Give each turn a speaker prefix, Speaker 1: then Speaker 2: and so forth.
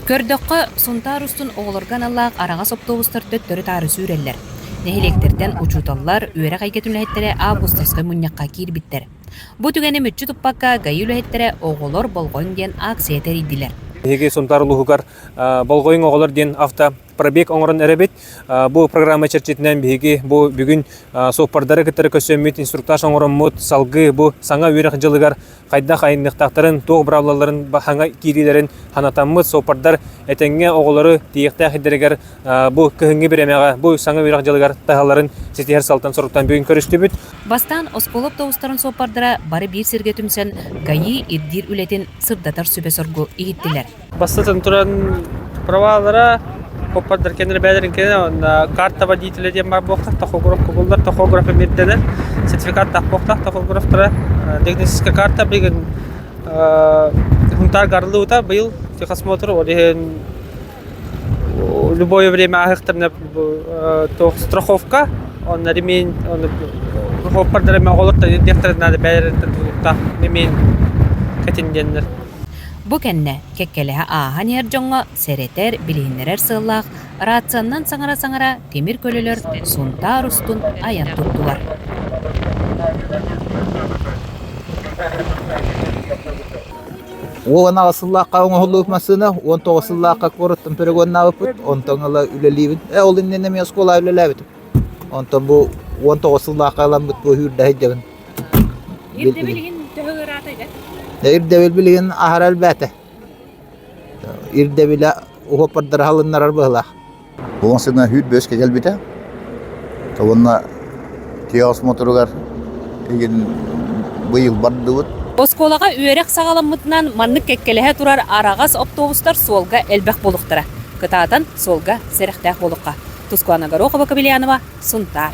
Speaker 1: Көрдөххө, Сунтаар устун оҕолорго аналлаах араҕас оптуобустар төттөрү-таары сүүрэллэр. Нэһилиэктэртэн учууталлар, үөрэх эйгэтин үлэһиттэрэ августовскай мунньахха киирбиттэр. Бу түгэни мүччү туппакка ГАИ үлэһиттэрэ «Оҕолор болҕойуҥ» диэн акция тэрийдилэр.
Speaker 2: Биһиги Сунтаар улууһугар «Болҕойуҥ оҕолор» диэн автопробег оҥорон эрэбит. Бу программа чэрчитинэн биһиги бу бүгүн суоппардары кытары көрсөммүт, инструктаж оҥороммут, салгыы бу саҥа үөрэх дьылыгар хайдах айанныахтаахтарын, туох быраабылаларын хаҥа киириилэрин ханатаммыт суоппардар этэҥҥэ оҕолору тиийиэхтээх сирдэригэр бу кыһыҥҥы бириэмэҕэ, бу саҥа үөрэх дьылыгар таһалларын ситиһэр сыалтан соруктан бүгүн көрүстүбүт.
Speaker 1: Бастаан оскуола автобустарын суоппардара бары биир сиргэ түмсэн ГАИ ирдиир үлэтин сырдатар сүбэ-соргу иһиттилэр.
Speaker 3: Бастатан туран правалара коппардар кэннэ бэйэлэрин кэннэ уонна карта водителя диэн баар буолуохтаах, тахограф кубуллар, тахограф ирдэнэр, сертификаттаах буолуохтаах тахографтара. Диагностическая карта билигин Хунтаарга арыллыбыта быйыл техосмотр, ол иһин любое время ааһыахтарына туох страховка, онно ремень, онно хоппардара эмэ оҕолор диэхтэрин наада бэйэлэриттэн тутулуктаах ремень кэтин диэннэр.
Speaker 1: Бу кэннэ кэккэлэһэ ааһан иһэр дьоҥҥо сэрэтэр, билиһиннэрэр сыаллаах рацияннан саҥара-саҥара тимир көлөлөр Сунтаар устун айан туттулар.
Speaker 4: 18 сыллаахха оҥоһуллубут массыына, 19 сыллаахха куораттан перегоннаабыппыт, онтон ыла үлэлиибин. Э, ол иннинэ эмиэ оскуолаҕа үлэлээбитим. Онтон бу 19 сыллаахха ыламмыт бу үүрдэ сылдьабын.
Speaker 1: Ирдэбил иһин төһө ыараата эбэт?
Speaker 4: Ирдэбил билигин аһара элбээтэ. Ирдэбилэ уһуоппардары халыннарар быһылаах.
Speaker 5: Булан сына хүүт бөскө кэлбитэ. Уонна тиэҕэс моторугар игин быйыл бардыбыт.
Speaker 1: Оскуолаҕа үөрэх саҕаламмытынан маннык кэккэлэһэ турар араҕас автобустар суолга элбэх буолуохтара. Кытаатан суолга сэрэхтээх буолуохха. Тускуана Горохова-Кобельянова, Сунтаар.